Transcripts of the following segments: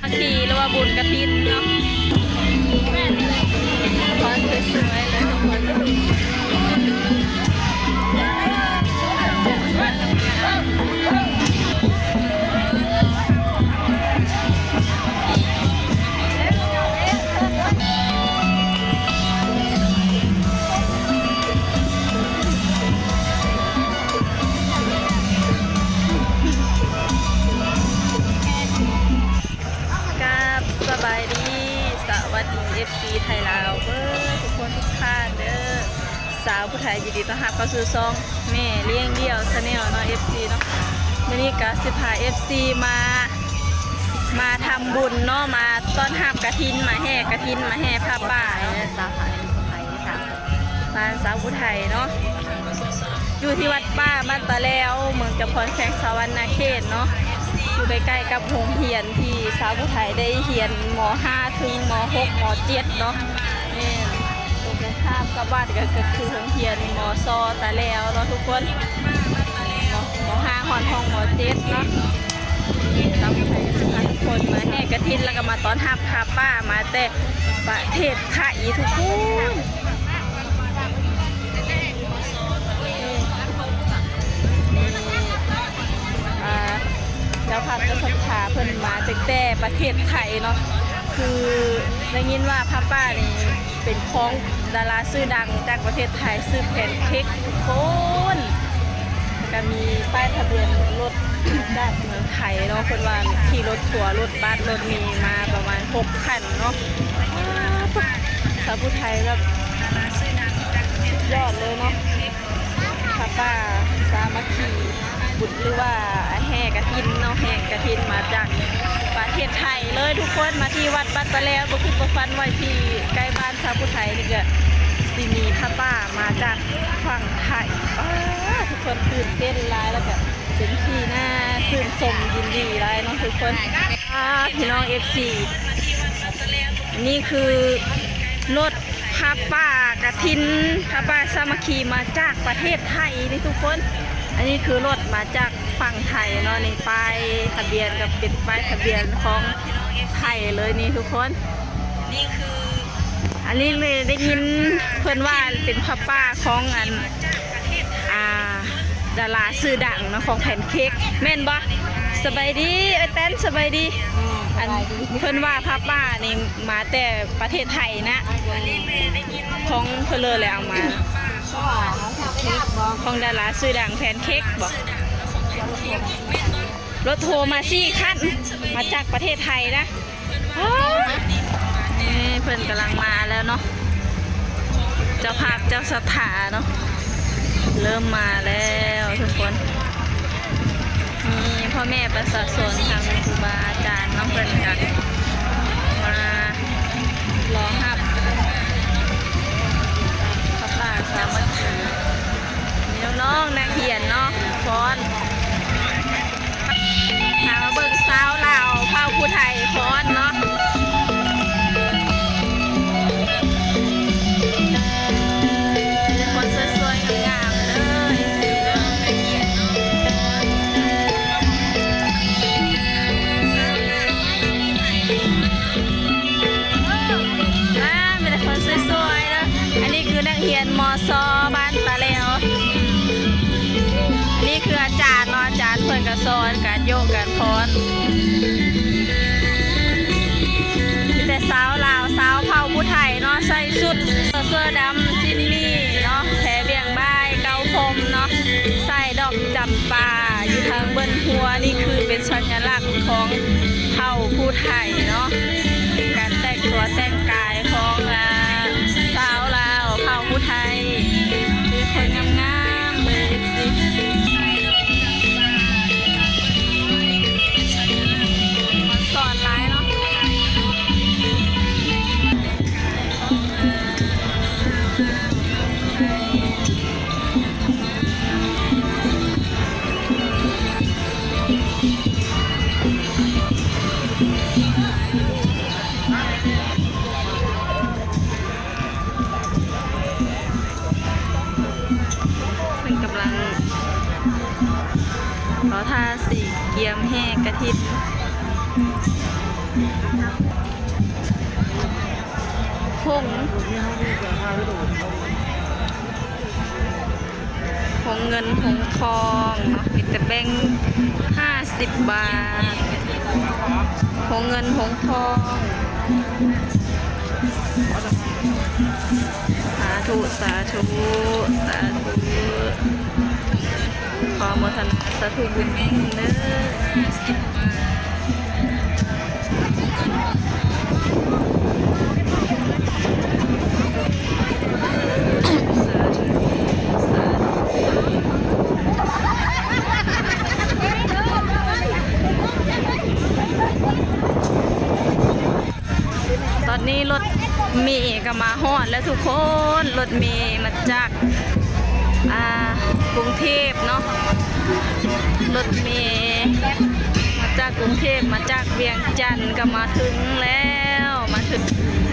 ສາມັກຄີ ຫຼືວ່າບຸນກະຖິນເນາະ ຄວາມສວຍໆເລີຍທຸກຄົນ. ກາບສະບາຍດີ ສະຫວັດດີ ເອັຟຊີ ໄທລາວເບີດທຸກຄົນທຸກທ່ານເດີ. ສາວຜູ້ໄທ ຍິນດີຕ້ອນຮັບເຂົ້າສູ່ຊ່ອງແມ່ລ້ຽງດ່ຽວ Channel ເນາະ ເອັຟຊີ ເນາະ. ມື້ນີ້ກະຊິພາ ເອັຟຊີ ມາ ມາທຳບຸນເນາະ ມາຕ້ອນຮັບກະຖິນ ມາແຫ່ກະຖິນ ມາແຫ່ຜ້າປ່າເນາະ. ບ້ານສາວຜູ້ໄທເນາະ ຢູ່ທີ່ວັດປ່າບ້ານຕາແລວ ເມືອງຈຳພອນ ແຂວງສະຫວັນນະເຂດເນາະ ຢູ່ໃກ້ໆກັບໂຮງຮຽນທີ່ສາວຜູ້ໄທໄດ້ຮຽນ ມໍຫ້າ ເຖິງ ມໍຫົກ ມໍເຈັດເນາະ. ແມ່ນ ຕົງກັນຂ້າມກັບວັດ ກະ ກະຄືໂຮງຮຽນ ມໍຊ ຕາແລວເນາະທຸກຄົນ ມໍຫ້າ ຮອດຫ້ອງ ມໍເຈັດເນາະ. ສາວຜູ້ໄທກະຊິພາທຸກຄົນມາແຫ່ກະຖິນ ແລ້ວກະມາຕ້ອນຮັບຜ້າປ່າ ມາແຕ່ປະເທດໄທທຸກຄົນ. ນີ້ ອ່າ ເຈົ້າພາບເຈົ້າສັດທາເພິ່ນມາຕັ້ງແຕ່ປະເທດໄທເນາະ ຄືໄດ້ຍິນວ່າຜ້າປ່ານີ້ເປັນຂອງດາລາຊື່ດັງຈາກປະເທດໄທ ຊື່ແພນເຄ້ກທຸກຄົນ. ກະມີປ້າຍທະບຽນລົດຈາກເມືອງໄທເນາະ ເພິ່ນວ່າຂີ່ລົດທົວ ລົດບັສ ລົດເມມາປະມານຫົກຄັນເນາະ. ສາວຜູ້ໄທແບບສຸດຍອດເລີຍເນາະ ຜ້າປ່າສາມັກຄີບຸນ ຫຼືວ່າແຫ່ກະຖິນເນາະ ແຫ່ກະຖິນມາຈາກປະເທດໄທເລີຍທຸກຄົນ ມາທີ່ວັດບ້ານຕາແລວ ບໍ່ຄິດບໍ່ຝັນວ່າທີ່ໃກ້ບ້ານສາວຜູ້ໄທນີ້ກະຊິມີຜ້າປ່າມາຈາກຝັ່ງໄທ. ປ້າ ທຸກຄົນຕື່ນເຕັ້ນຫຼາຍ ແລ້ວກະເປັນທີ່ໜ້າຊື່ນຊົມຍິນດີຫຼາຍເນາະທຸກຄົນ. ອ່າ ພີ່ນ້ອງ ເອັຟຊີ ນີ້ຄືລົດຜ້າປ່າກະຖິນ ຜ້າປ່າສາມັກຄີມາຈາກປະເທດໄທນີ້ທຸກຄົນ. ອັນນີ້ຄືລົດມາຈາກຝັ່ງໄທເນາະ ນີ້ປ້າຍທະບຽນກະເປັນປ້າຍທະບຽນຂອງໄທເລີຍນີ້ທຸກຄົນ. ອັນນີ້ເລີຍໄດ້ຍິນເພິ່ນວ່າເປັນຜ້າປ່າຂອງອັນ ອ່າ ດາລາຊື່ດັງເນາະ ຂອງແພນເຄ້ກ ແມ່ນບໍ່? ສະບາຍດີເອື້ອຍແຕນ ສະບາຍດີ. ອັນ ເພິ່ນວ່າຜ້າປ່ານີ້ມາແຕ່ປະເທດໄທນະ ຂອງເພິ່ນເລີຍແຫຼະເອົາມາ ຂອງດາລາຊື່ດັງແພນເຄ້ກບໍ? ລົດໂທມາສີ່ຄັນ ມາຈາກປະເທດໄທນະ. ນີ້ເພິ່ນກຳລັງມາແລ້ວເນາະ ເຈົ້າພາບເຈົ້າສັດທາເນາະ ເລີ່ມມາແລ້ວທຸກຄົນ. ມີພໍ່ແມ່ປະຊາຊົນ ທັງຄູບາອາຈານເນາະ ເພິ່ນກະມາລໍຮັບຜ້າປ່າສາມັກຄີ. ມີນ້ອງໆນັກຮຽນເນາະຟ້ອນ ພາມາເບິ່ງສາວລາວເຜົ່າຜູ້ໄທຟ້ອນເນາະ ຄົນສວຍໆງາມໆເດີ. ອ່າ ມີແຕ່ຄົນສວຍໆເດີ. ອັນນີ້ຄືນັກຮຽນ ມຊ ບ້ານຕາແລວ. ອັນນີ້ຄືອາຈານເນາະ ອາຈານເພິ່ນກະສອນການໂຍກການຟ້ອນ. ມີແຕ່ສາວລາວ ຊາວເຜົ່າຜູ້ໄທເນາະ ໃສ່ຊຸດເສື້ອດຳ ສິ້ນໝີ່ເນາະ ແພບ່ຽງບ່າຍ ເກົ້າພົມເນາະ ໃສ່ດອກຈຳປາຢູ່ທາງເບິ່ນຫົວ. ນີ້ຄືເປັນສັນຍະລັກຂອງເຜົ່າຜູ້ໄທເນາະ ການແຕ່ງຕົວແຕ່ງກາຍຂອງ ອາ ຊາວລາວເຜົ່າຜູ້ໄທ ຄືຄົນງາມໆເລີຍ ເອັຟຊີ ອອນຊອນຫຼາຍເນາະ. ນີ້ ຖົງ ຖົງເງິນຖົງທອງເນາະ ມີແຕ່ແບງຫ້າສິບບາດ ຖົງເງິນຖົງທອງ. ສາທຸ ສາທຸ ສາທຸ ຂໍອະໂມທະນາສາທຸບຸນນຳເດີ. ຕອນນີ້ລົດເມກະມາຮອດແລ້ວທຸກຄົນ, ລົດເມມາຈາກ ອ່າ ກຸງເທບເນາະ, ລົດເມມາຈາກກຸງເທບ ມາຈາກວຽງຈັນກະມາເຖິງແລ້ວ, ມາເຖິງ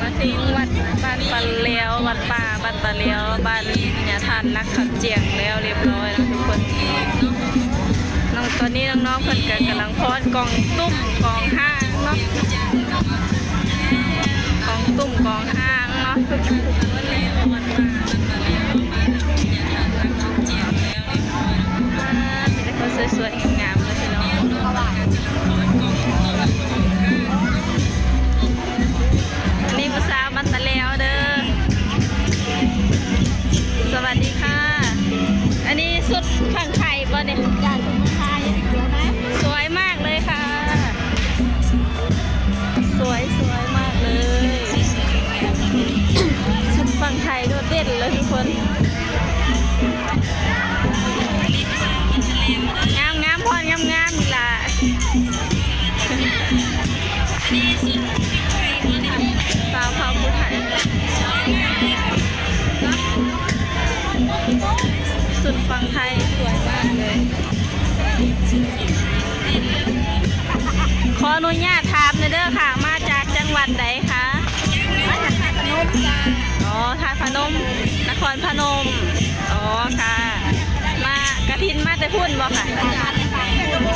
ມາເຖິງວັດບ້ານປາແລ້ວ ວັດປ່າບ້ານປາແລ້ວ ບ້ານຍາທ່ານ ຫຼັກຄຳຈຽງແລ້ວຮຽບຮ້ອຍເນາະທຸກຄົນ. ນ້ອງ ຕອນນີ້ນ້ອງໆເພິ່ນກະກຳລັງຟ້ອນກອງຕຸ້ມກອງຫ້າງເນາະ, ກອງຕຸ້ມກອງຫ້າງເນາະ. ມີແຕ່ຄົນສວຍໆງາມໆເລີຍພີ່ນ້ອງ. ອັນນີ້ຜູ້ສາວມາແຕ່ແລ້ວເດີ. ສະຫວັດດີຄ່ະ. ອັນນີ້ຊຸດຝັ່ງໄທບໍ່ນີ້? ສວຍມາກເລີຍຄ່ະ. ສວຍ ສວຍມາກເລີຍ. ຊຸດຝັ່ງໄທໂດດເດັ່ນເລີຍທຸກຄົນ. ງາມໆ ພ້ອນງາມໆ ນີ້ລະ. ສາວເຜົ່າຜູ້ໄທ ຊຸດຝັ່ງໄທສວຍມາກເລີຍ. ຂໍອະນຸຍາດຖາມແດ່ເດີຄ່ະ ມາຈາກຈັງຫວັດໃດຄະ? ມາຈາກນະຄອນພະນົມ. ອໍ ທາດພະນົມ ນະຄອນພະນົມ. ອໍ ຄ່ະ. ມາກະຖິນມາແຕ່ພຸ້ນບໍ່ຄະ? ມາຈາກ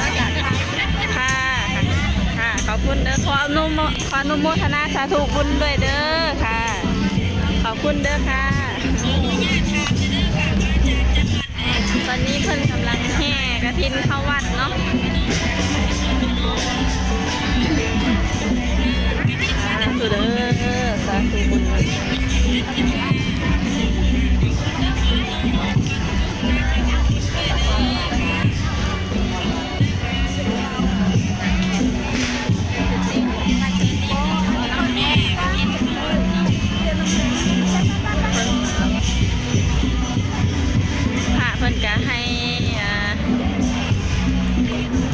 ມາຈາກ ຄ່ະ ຄ່ະ ຂອບຄຸນເດີ. ຂໍອະນຸໂມ ຂໍອະນຸໂມທະນາສາທຸບຸນດ້ວຍເດີຄ່ະ. ຂອບຄຸນເດີຄ່ະ. ຕອນນີ້ເພິ່ນກຳລັງແຫ່ກະຖິນເຂົ້າວັດເນາະ. ສາທຸເດີ ສາທຸບຸນ. ພະເພິ່ນກະໃຫ້ ອ່າ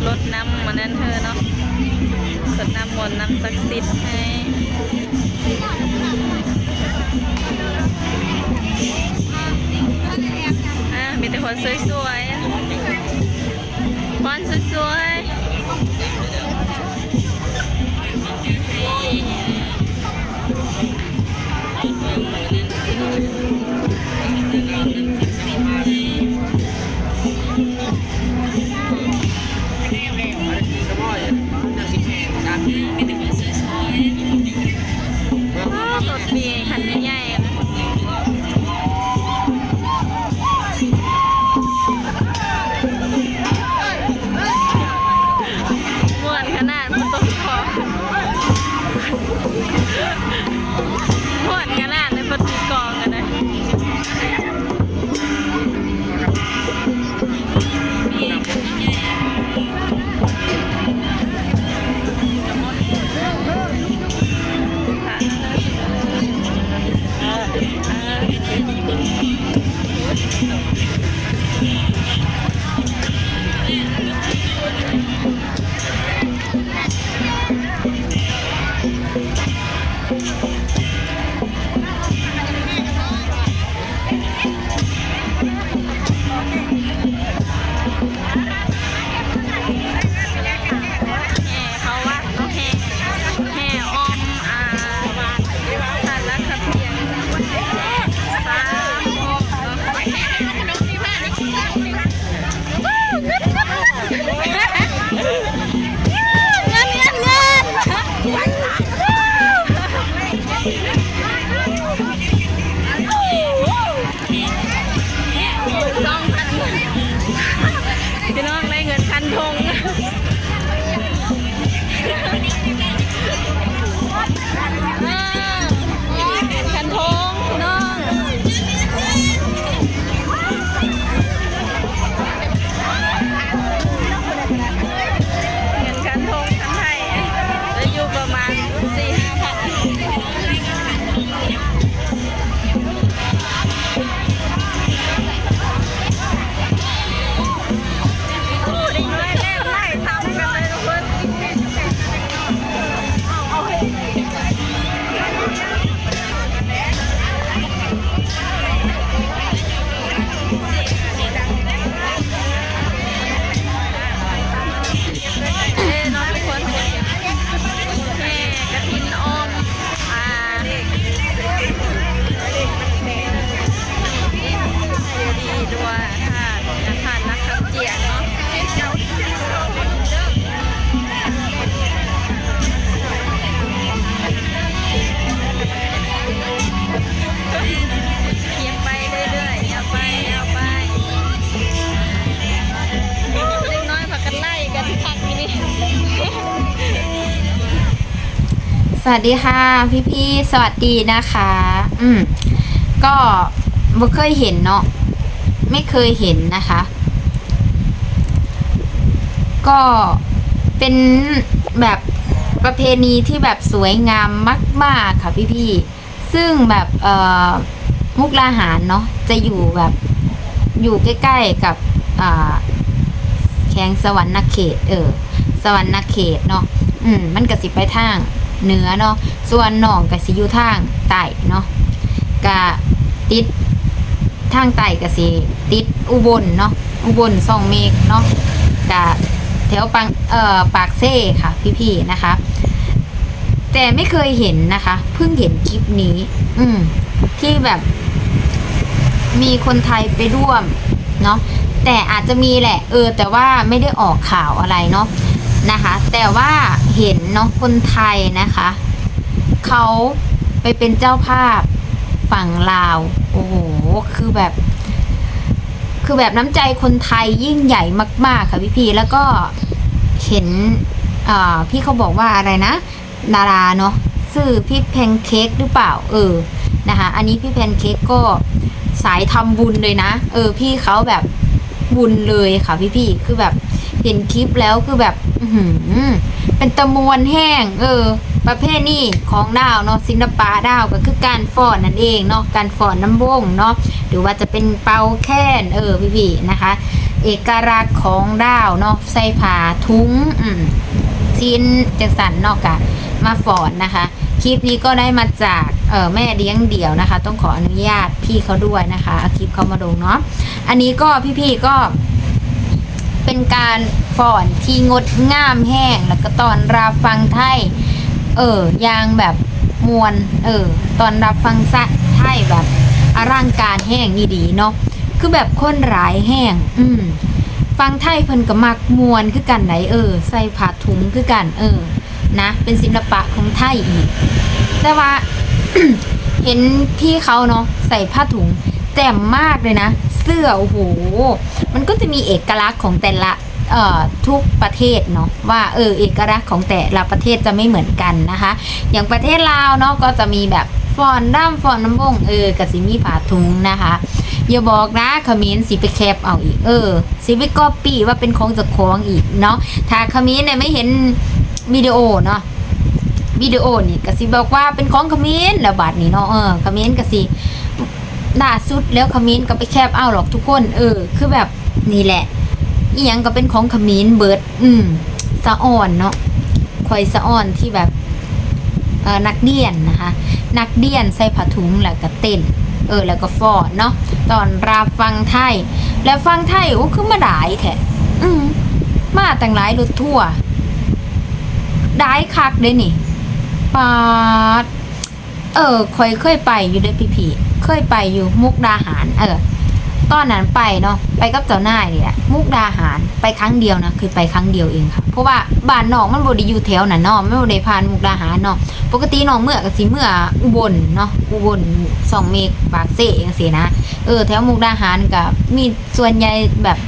ລົດນ້ຳອັນນັ້ນເທີເນາະ, ລົດນ້ຳມົນ ນ້ຳສັກສິດໃຫ້. ອ່າ ມີແຕ່ຄົນສວຍໆ ຄວັນສວຍໆ. ໂອ້ ລົດເມຄັນໃຫຍ່ໆ ມ່ວນຂະໜາດ ບໍ່ຕົກຄໍ ມ່ວນຂະໜາດເລີຍ ບໍ່ຕີກອງກັນນະ. ໂອ້ สวัสดีค่ะพี่ๆ สวัสดีนะคะ อืม ก็บ่เคยเห็นเนาะ ไม่เคยเห็นนะคะ ก็เป็นแบบประเพณีที่แบบสวยงามมากๆ ค่ะพี่ๆ ซึ่งแบบ เอ่อ มุกดาหารเนาะ จะอยู่แบบ อยู่ใกล้ๆ กับ อ่า แขวงสะหวันนะเขต เออ สะหวันนะเขตเนาะ อืม มันก็สิไปทางเหนือเนาะ ส่วนน้องก็สิอยู่ทางใต้เนาะ ก็ติด ทางใต้ก็สิติดอุบลเนาะ อุบลซ่องเมฆเนาะ ก็แถวปาง เอ่อ ปากเซค่ะพี่ๆ นะคะ แต่ไม่เคยเห็นนะคะ เพิ่งเห็นคลิปนี้ อืม ที่แบบมีคนไทยไปร่วมเนาะ แต่อาจจะมีแหละ เออ แต่ว่าไม่ได้ออกข่าวอะไรเนาะ นะคะ แต่ว่าเห็นเนาะ คนไทยนะคะ เขาไปเป็นเจ้าภาพฝั่งลาว โอ้โห คือแบบ คือแบบน้ำใจคนไทยยิ่งใหญ่มากๆ ค่ะพี่ๆ แล้วก็เห็น เอ่อ พี่เขาบอกว่าอะไรนะ ดาราเนาะ ชื่อพี่แพนเค้กหรือเปล่า เออ นะคะ อันนี้พี่แพนเค้กก็สายทำบุญเลยนะ เออ พี่เขาแบบบุญเลยค่ะพี่ๆ คือแบบเห็นคลิปแล้วคือแบบ อื้อหือ เป็นตาม่วนแฮง เออ ประเพณีของลาวเนาะ ศิลปะลาวก็คือการฟ้อนนั่นเองเนาะ การฟ้อนนำวงเนาะ หรือว่าจะเป็นเป่าแคน เออ พี่ๆ นะคะ เอกลักษณ์ของลาวเนาะ ใส่ผ้าถุง อืม ศีลจั่งซั้นเนาะ ก็มาฟ้อนนะคะ คลิปนี้ก็ได้มาจาก เอ่อ แม่เลี้ยงเดี่ยวนะคะ ต้องขออนุญาตพี่เขาด้วยนะคะ เอาคลิปเขามาลงเนาะ อันนี้ก็พี่ๆ ก็เป็นการฟ้อนที่งดงามแฮง แล้วก็ต้อนรับฝั่งไทย เออ อย่างแบบม่วน เออ ต้อนรับฝั่งไทยแบบอลังการแฮงอีหลีเนาะ คือแบบคนหลายแฮง อืม ฝั่งไทยเพิ่นก็มักม่วนคือกันได๋ เออ ใส่ผ้าถุงคือกัน เออ นะ เป็นศิลปะของไทยอีก แต่ว่า เห็นพี่เขาเนาะ ใส่ผ้าถุงแจ่มมากเลยนะ เสื้อ โอ้โห มันก็จะมีเอกลักษณ์ของแต่ละ เอ่อ ทุกประเทศเนาะ ว่า เออ เอกลักษณ์ของแต่ละประเทศจะไม่เหมือนกันนะคะ อย่างประเทศลาวเนาะ ก็จะมีแบบฟ้อนรำ ฟ้อนนำวง เออ ก็สิมีผ้าถุงนะคะ อย่าบอกนะ เขมรสิไปแคปเอาอีก เออ สิไปก๊อปปี้ว่าเป็นของเจ้าของอีกเนาะ ถ้าเขมรเนี่ยไม่เห็นวิดีโอเนาะ วิดีโอนี่ก็สิบอกว่าเป็นของเขมรแล้วบัดนี้เนาะ เออ เขมรก็สิ ล่าสุดแล้วเขมรก็ไปแคปเอาหรอกทุกคน เออ คือแบบนี่แหละ อีหยังก็เป็นของเขมรเบิด อืม สะออนเนาะ ข้อยสะออนที่แบบ เอ่อ นักเรียนนะคะ นักเรียนใส่ผ้าถุงแล้วก็เต้น เออ แล้วก็ฟ้อนเนาะ ต้อนรับฝั่งไทย แล้วฝั่งไทย โอ้ คือมาหลายแท้ อืม มาตั้งหลายรถทัวร์ หลายคักเด้นี่ ป๊าด เออ ข้อยเคยไปอยู่เด้พี่ๆ เคยไปอยู่มุกดาหาร เออ ตอนนั้นไปเนาะ ไปกับเจ้านายนี่แหละ มุกดาหาร ไปครั้งเดียวนะ คือไปครั้งเดียวเองค่ะ เพราะว่าบ้านน้องมันบ่ได้อยู่แถวนั้นเนาะ มันบ่ได้ผ่านมุกดาหารเนาะ ปกติน้องเมือก็สิเมืออุบลเนาะ อุบล ซ่องเมฆ ปากเซจั่งซี้นะ เออ แถวมุกดาหารก็มีส่วนใหญ่แบบ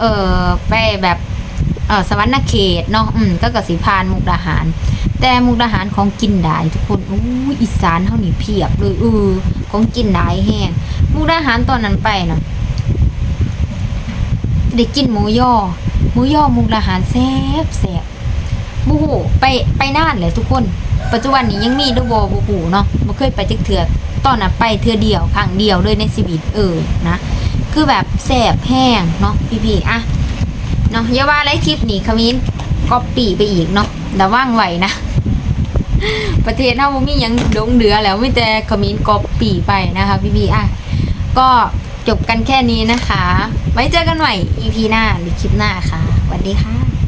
เออ ไปแบบ เอ่อ สะหวันนะเขตเนาะ อืม ก็ ก็สิผ่านมุกดาหาร แต่มุกดาหารของกินหลายทุกคน อู้ย อีสานเฮานี่เพียบเลย เออ ของกินหลายแฮง มุกดาหารตอนนั้นไปเนาะ ได้กินหมูยอ หมูยอมุกดาหารแซ่บแซ่บ บ่ฮู้ ไป ไปนานแล้วทุกคน ปัจจุบันนี้ยังมีหรือบ่ บ่ฮู้เนาะ บ่เคยไปจักเทื่อ ตอนนั้นไปเทื่อเดียว ครั้งเดียวเลยในชีวิต เออ นะ คือแบบแซ่บแฮงเนาะ พี่ๆ อะ เนาะ อย่าว่าหลาย คลิปนี้เขมรก๊อปปี้ไปอีกเนาะ ระวังไว้นะ ประเทศเฮาบ่มีหยังหลงเหลือแล้ว มีแต่เขมรก๊อปปี้ไปนะคะ พี่ๆ อะ ก็จบกันแค่นี้นะคะ ไว้เจอกันใหม่ อีพี หน้าหรือคลิปหน้าค่ะ สวัสดีค่ะ